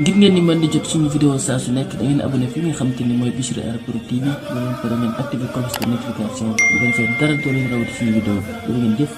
ngir ngeen ni mën di jot suñu vidéo saa su nekk da ngeen abonné fi nga xamante ni mooy Bichri Airport TV bu leen pare ngeen activé cloche de notification bu ko defee dara doo leen rawati suñu vidéo bu ngeen jëf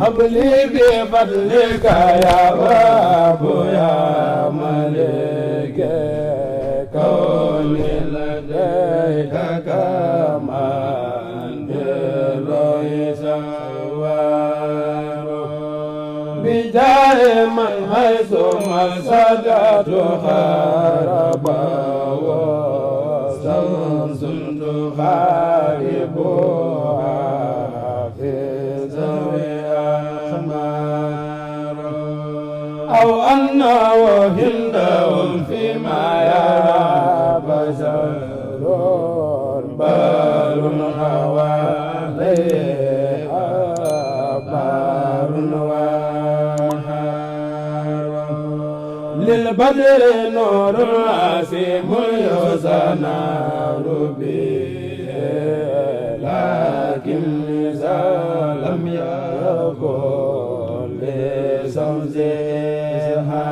habli bi fadlika ya Rabb ya Malik kawni ladayka kaman birroy sawaro bijahi man haythu masadatu kharaba wa samsun tukharibu hafiz wa أو أنه هندهم فيما يرى بشر بال حواليه أخبار للبدر نور عسيم يزنار به لكن إذا لم يكن لزوجها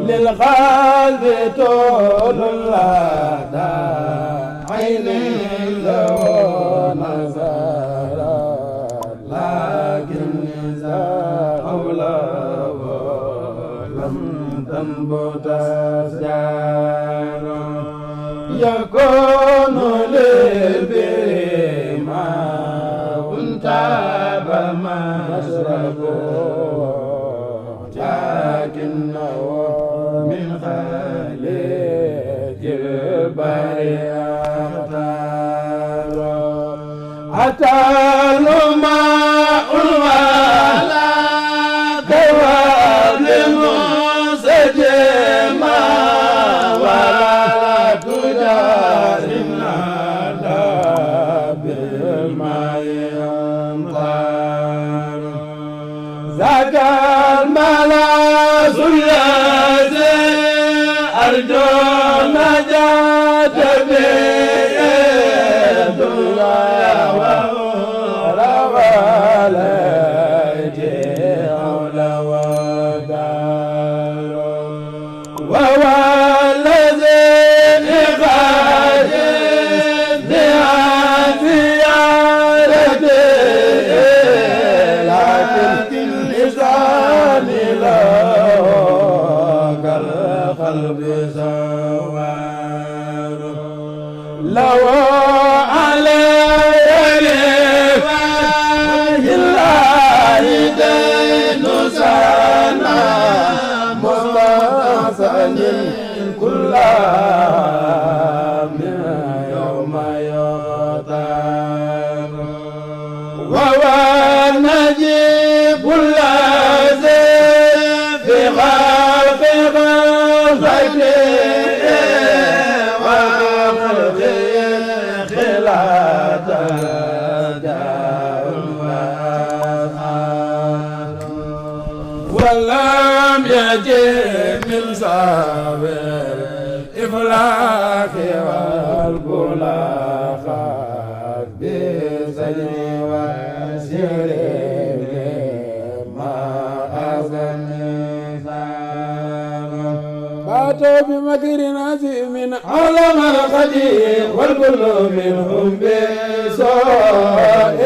للقلب طول الله عين له نظر لكن إذا أولاه لم تنبت أشجار يكون للبر ماء تاب مشربه لكنه من خليج البر أتى الماء الوالى كواب منسجما ولا تجارنا بالماء أمطار ذاك الملاذ الذي أرجو نجاة به لو علي الله دين سنا مستحسن كل يوم يغتاب وهو نجيب الذي في خلق ولم يجد من صابر إفلاك والبلاغ بسجن وسير ما أزن باتوا بمكر عظيم علم القديم والكل منهم بسوء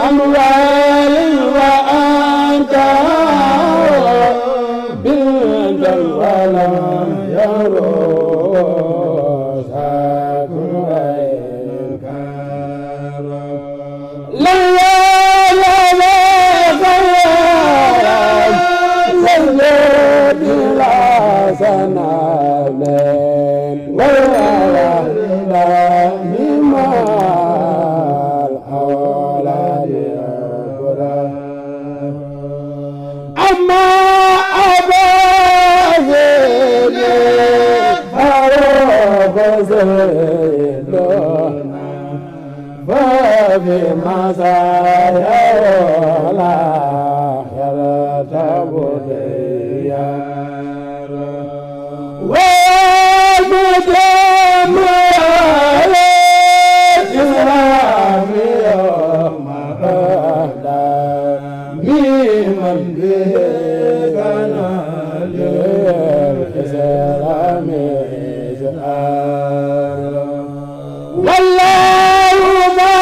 أموال وأنت بنت ولم يروس كل غيرك لا لا لا خير بلا سناب ولا لا مما الأولاد أما أبا زيد فاروق زيدنا فبما سيرى لا يرتب ديار والمجمع الإسلام يوم بمن به كان للإسلام إزهار والله ما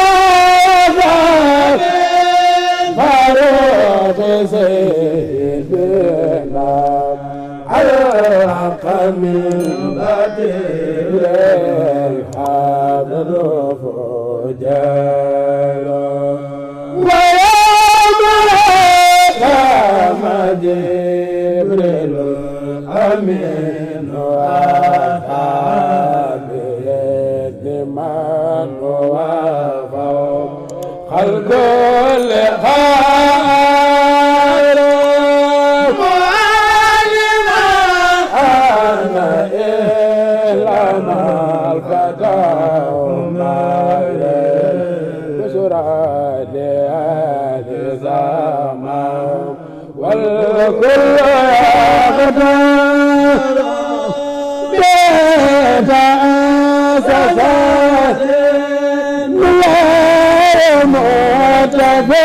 فاروق سيدنا الحق من بدر الحاضر فجار جبريل الأمين وأتى بيد من هو فوق خلق الخير معلما أن إلنا الفتى بشرى لأهل زمان والكل يقدر بيت أساسات لا متفئا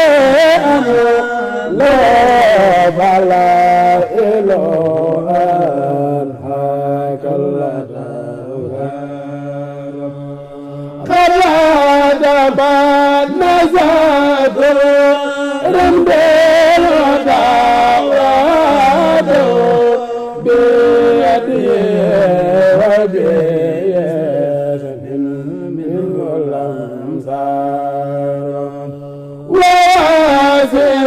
لا بلا إله أنحاك قد دبت نزاد رمبيل ودعوات بيده وبيد من الأمثال وسراج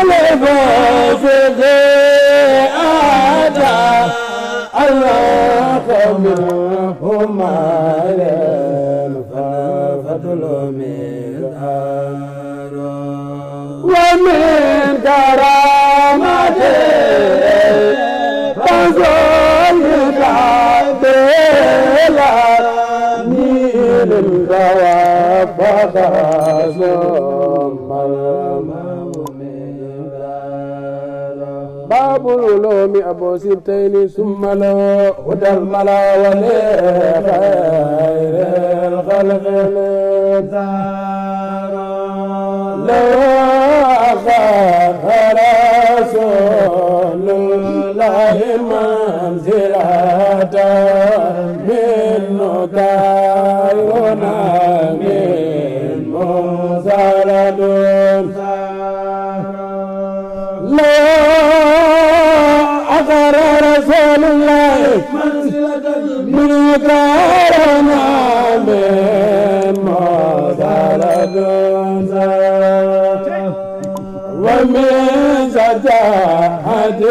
ألف أتى الله منهما فضل من ومن كرامته فضل تعبيلا نيل الجواب ثم باب العلوم أبو سبتين ثم له هدى الملا ولخير الخلق الانتار لو أخذ رسول الله منزلة منه كائنا من مسالد لا أثر رسول الله من كارنا من مزالد ومن سجاده